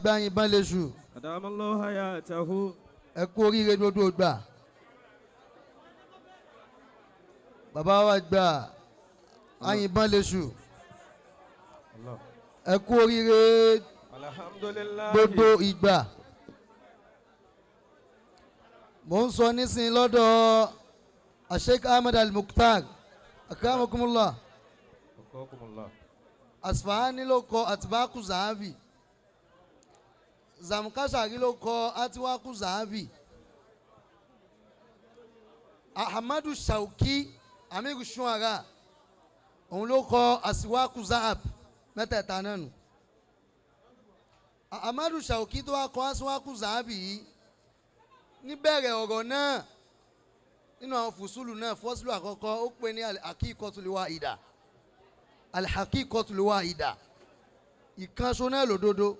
Gbáyin bán léṣu. أدام الله حياته. Ẹ kú oríire gbogbo gbà. Bàbá wa gbà ayìnbọn léṣu. الله. Ẹ kú oríire الحمد لله. gbogbo ìgbà. Mò ń sọ nísìnyí lọ́dọ̀ Sheikh Ahmed Al-Mukhtar, akramakumullah. وفقكم الله. Asfahani ló kọ Atbaku Zahabi, Zamkashari ló kọ Atiwaku Zahabi, Ahmadu Shauki Amiru Shuara òun ló kọ Asiwaku Zahab. Mẹ́tẹ̀ẹ̀ta náà nù. Ahmadu Shauki tó wá kọ Asiwaku Zahabi yìí, níbẹ̀rẹ̀ ọ̀rọ̀ náà nínú àwọn fùsùlù náà, fọ́sùlù àkọ́kọ́, ó pè ní al-haqiqatul wahida. Al-haqiqatul wahida, ìkanṣo náà lòdodo.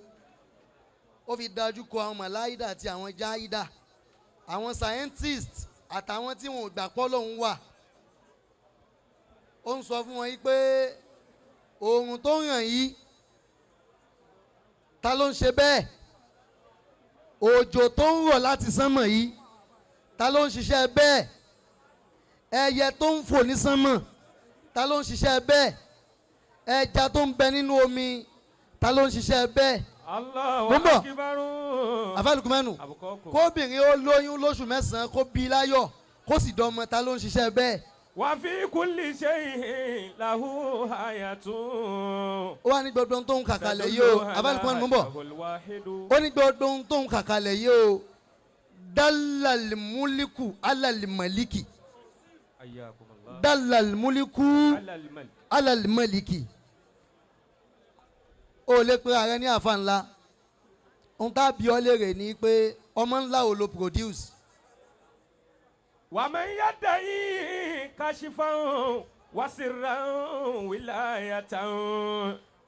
Ó fi dájú kọ àwọn màláìdà àti àwọn jáìdà, àwọn scientist àtàwọn tí wọn ò gbà pọ́ lòun wà. Ó ń sọ fún wọn yìí pé oòrùn tó ń ràn yìí, ta ló ń ṣe bẹ́ẹ̀? Òjò tó ń rọ̀ láti sánmọ̀ yìí, ta ló ń ṣiṣẹ́ bẹ́ẹ̀? Ẹyẹ tó ń fò ní sánmọ̀, ta ló ń ṣiṣẹ́ bẹ́ẹ̀? Ẹja tó ń bẹ nínú omi, ta ló ń ṣiṣẹ́ bẹ́ẹ̀? الله Mo ń bọ̀. أكبر. Àfàlùkùmẹ́nu. أبقاكم. Kóbìnrin ó lóyún lóṣù 9, kó bí láyọ̀, kó sì dọmọ, ta ló ń ṣiṣẹ́ bẹ́ẹ̀? وفي كل شيء له آية. Ó wà ní gbogbo ohun tó ń kàkàlẹ̀ yìí o. Àfàlùkùmẹ́nu, mú bọ̀. Ó ní gbogbo ohun tó ń kàkàlẹ̀ yìí o, dálàlímúlíkù alàlímọ̀líkì. حياكم الله. Dálàlímúlíkù على الملك. Alàlímọ̀líkì. Ó lè pe ààrẹ ní àfa ńlá. Ohun tá a bí ọ léèrè ni pé ọmọ ńlá wo ló produce? ومن يدعي كشفا وسرا ولاية.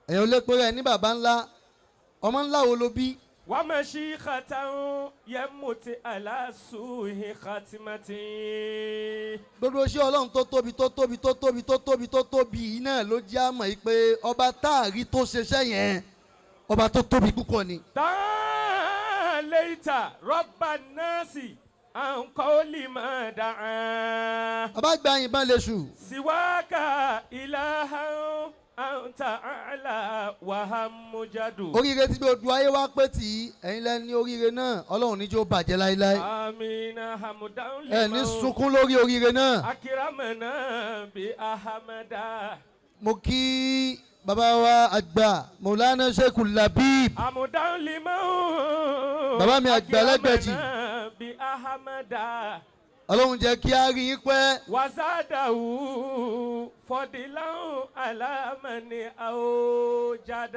Èèyàn lè pe rẹ̀ ní bàbá ńlá. Ọmọ ńlá wo ló bí? ومشيخة يموت على سوء خاتمته. Gbogbo iṣẹ́ Ọlọ́run tó tóbi, tó tóbi, tó tóbi, tó tóbi, tó tóbi yìí náà ló jẹ́ àmọ̀ yìí pé ọba táàrí tó ṣiṣẹ́ yẹn, ọba tó tóbi púpọ̀ ni. تعاليت رب الناس عن قول ما دعا. Bàbá gba yìnbọn léṣu. سواك إلها أنت أعلى وهم جد. Oríire tí gbogbo ayé wá pé tì í, ẹ̀yin lẹ́ni ní oríire náà. Ọlọ́run ní jó bàjẹ́ láéláé. آمين حمدا. Ẹ ní لمن sunkún lórí oríire náà. أكرمنا بأحمد. Mo kí bàbá wa àgbà Maulana Sheikh Labib. حمدا لمن Bàbá mi àgbà Lẹ́gbẹ̀jì. أكرمنا بأحمد. Ọlọ́run jẹ́ kí á rí yín pẹ́. وزاده فضلا على من أوجد.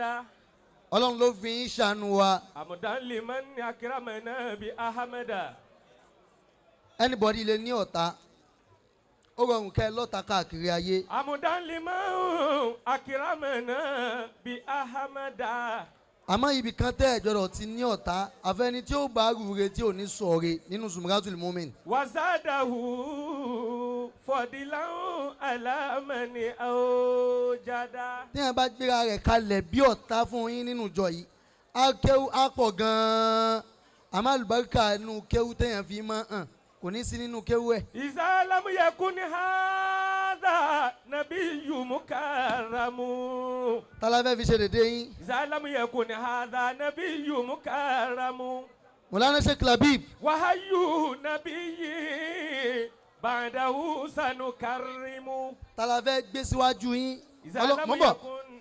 Ọlọ́run ló fi yín ṣàánú wa. حمدا لمن أكرمنا بأحمد. Anybody lè ní ọ̀tá. Ó rọrùn kẹ́ ẹ lọ́ta káàkiri ayé. حمدا لمن أكرمنا بأحمد. Àmọ́ ibì kan tẹ́ ẹ̀ gbọ́dọ̀ ti ní ọ̀tá, àfẹ́ni tí ó bá rúure tí ò ní sọ̀re nínú Zumratul Mumin. وزاده فضلا على من أوجد. Tí wọn bá gbéra rẹ̀ kalẹ̀ bí ọ̀tá fún yín nínú ìjọ yìí, á kéwú á pọ̀ gan-an, àmọ́ àlùbáríkà nínú kéwú téèyàn fi máa hàn kò ní sí nínú kéwú ẹ̀. إذا لم يكن هذا نبي مكرم. Tálá fẹ́ fi ṣe dédé yín? إذا لم يكن هذا نبي مكرم. Mọ̀lánà Sheikh Labib. وحي نبي بعده سنكرم. Tálá fẹ́ gbé síwájú yín? إذا لم Mọ́ bọ̀. يكن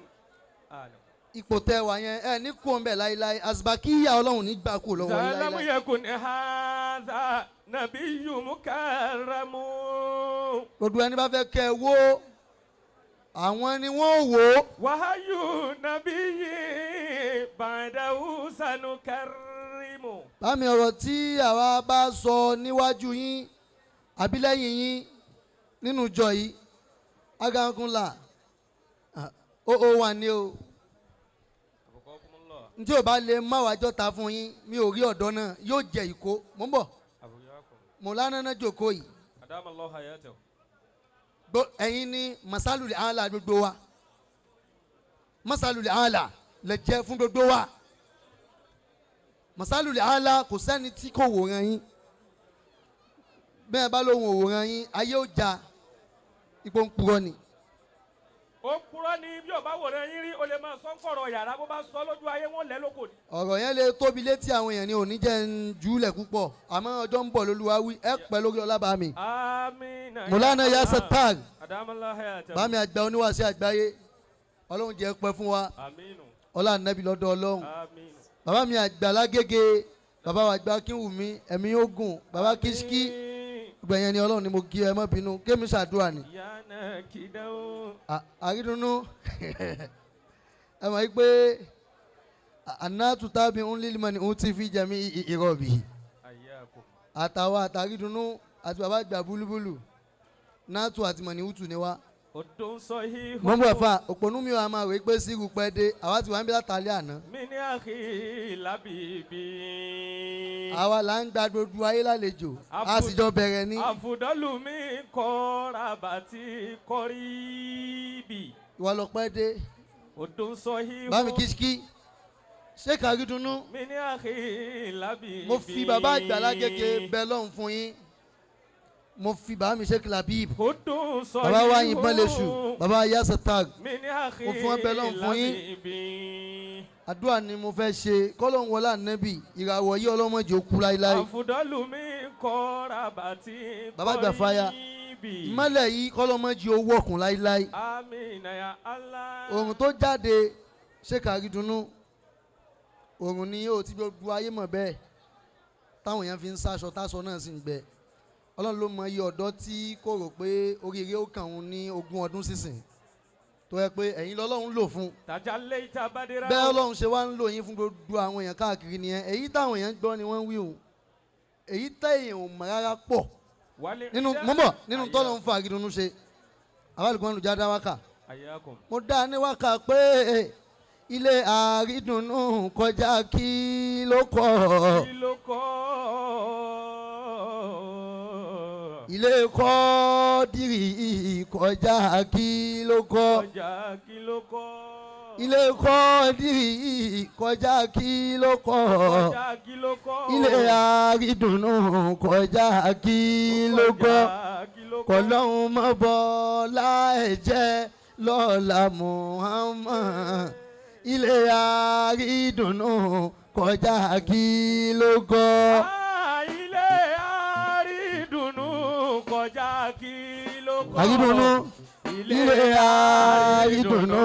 آه. Ipò tẹ wà yẹn, ẹ ní kú ọ̀nbẹ láéláé. Àsìbàkíyà, Ọlọ́run ní gbà kú lọ́wọ́ yín إذا لم láéláé. يكن هذا نبي مكرم. Gbogbo ẹni bá fẹ́ kẹ́ ẹ wó, àwọn ni wọ́n wò ó. وحي نبي بعده سنكرم. Bámi, ọ̀rọ̀ tí àwa bá sọ níwájú yín àbí lẹ́yìn yín nínú ìjọ yìí, agankunla ó ó wà ní o. Ntí o bá lè má wàá jọ́ta fún yín, mi ò rí ọ̀dọ́ náà yóò jẹ ìkó. Mò ń bọ̀. Mọ̀lánà náà jòkó yìí. أدام الله حياته. Ẹ̀yin ní masalul ala gbogbo wa. Masalul ala lè jẹ́ fún gbogbo wa. Masalul ala, kò sẹ́ni tí kò wòran yín. Bẹ́ẹ̀ bá lóhun òwòran yín, ayé ó ja ipò ń purọ́ ni. Ó purọ́ ni. Bí o bá wòran yín rí, o lè máa sọ ń kọ̀rọ̀ yàrá. Bó bá sọ lójú ayé, wọn lẹ́ lóko ni. Ọ̀rọ̀ yẹn lè tóbi létí àwọn èèyàn ní òní jẹ́ ń júlẹ̀ púpọ̀, àmọ́ ọjọ́ ń bọ̀ lólúwa wí ẹ pẹ́ lórí ọlá bá mi. Amina. Mùlánà ya Sattar. Adamala hayata. Bá mi àgbà oníwàásí àgbáyé, ọlọ́run jẹ́ pẹ́ fún wa. Aminu. Ọlá nẹ́bí lọ́dọ̀ ọlọ́run. Aminu. Bàbá mi àgbà lágége, bàbá wa àgbà kínwùmí, ẹ̀mí ogun, bàbá kíṣkí, gbẹ̀yẹn ni ọlọ́run ni mo kí ẹ má bínú kémi ṣàdúrà ni. Yana kidawo. Àrídùnnú, ẹ mọ̀ pé ànátù tábí ń lílímọ̀ ni òun ti fi jẹ̀mí ìrọ̀bì. Ayakum. Àtàwọn àtàrídùnnú àti bàbá àgbà búlúbúlù nátù àti mọ̀níwùtù ni wá. Odun sọhihu. Mọ̀ ń bọ̀ fà òpònú mi ò máa wí pé síru pẹ́ dé, àwa ti wà ń bí látàlẹ́ àná. Mini akhi labibi. Àwa là ń gba gbogbo ayé lálejò, a sì jọ bẹ̀rẹ̀ ní. Afudalu mi kọrabati kọribi. Ìwà lọ pẹ́ dé. Odun sọhihu. Bá mi kíṣkí ṣé kàrídùnnú. Mini akhi labibi. Mo fi bàbá àgbà lágége bẹ lọ́hùn fún yín, mo fi bàbá mi Sheikh Labib, Odun sọhihu. bàbá wa yìnbọn lẹ́sù, bàbá yasa tag. Mini akhi Mo fún wọn bẹ lọ́hùn fún yín. labibi. Àdúrà ni mo fẹ́ ṣe kọ́lọ́hún wọlé ànábì, ìràwọ̀ yìí ọlọ́mọdé ó kú láéláé. Afudalu mi kọrabati Bàbá àgbà fáyà. kọribi. Ìmọ́lẹ̀ yìí kọ́lọ́mọdé ó wọ̀kùn láéláé. Amina ya Allah. Òrùn tó jáde, Sheikh Àrídùnnú, òrùn ni ó ti gbogbo ayé mọ̀ bẹ́ẹ̀ táwọn èèyàn fi ń sáṣọ, táṣọ náà sì ń gbẹ. Ọlọ́run ló mọ iye ọ̀dọ́ tí kò rò pé oríire ó kàn òun ní 20 ọdún sísìn tó yẹ pé ẹ̀yin lọ́lọ́run lò fún. Tajalaita badira. Bẹ́ẹ̀ ọlọ́run ṣe wá ń lò yín fún gbogbo àwọn èèyàn káàkiri nìyẹn. Èyí táwọn èèyàn ń gbọ́ ni wọ́n ń wí òun, èyí tẹ́ èèyàn ò mọ̀ rárá pọ̀ Wali nínú mọ́mọ́ nínú tọ́lọ́ ń fa Àrídùnnú ṣe àbálùkọ́ ń lùjá dá wákà. Ayakum. Mo dá ní wákà pé ilé Àrídùnnú kọjá kí ló kọ́. Kí ló kọ́? Ilé kọ́dìrì kọjá kí ló kọ́. Kọjá kí ló kọ́? Ilé kọ́dìrì kọjá kí ló kọ́. Kọjá kí ló kọ́? Ilé Àrídùnnú kọjá kí ló kọ́. Kọjá kí ló kọ́? Kọlọ́hún mọ́ bọ́ láì jẹ́ lọ́la Muhammad, ilé Àrídùnnú kọjá kí ló kọ́. Ah, ilé Àrídùnnú kọjá kí ló kọ́? Àrídùnnú, ilé Àrídùnnú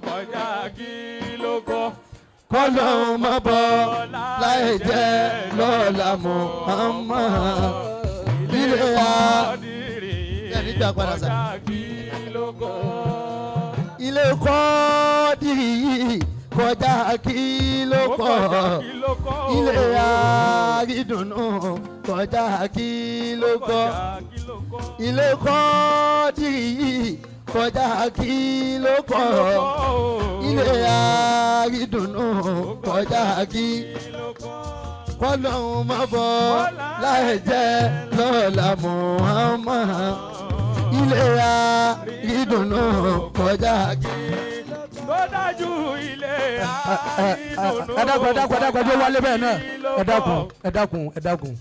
kọjá kí ló kọ́? Kọlọ́hún mọ́ bọ́ láì jẹ́ lọ́la Muhammad, ilé Kọ́dìrì Ẹ ní gbà padà sà. kọjá kí ló kọ́? Ilé kọ́dìrì kọjá kí ló Ó kọ́. kọjá kí ló kọ́? Ilé Àrídùnnú kọjá kí ló kọ́. Kọjá kí ló kọ́? Ilé kọ́dìrì kọjá kí ló kọ́. Ilé Àrídùnnú kọjá kí kọ́lọ́hún má bọ́ láì jẹ́ lọ́la Muhammad, ilé Àrídùnnú kọjá kí. Tó dájú ilé Àrídùnnú. Ẹ dákun, ẹ dákun, ẹ dákun, ẹ jẹ́ wálé bẹ́ẹ̀ náà. Ẹ dákun, ẹ dákun, ẹ dákun.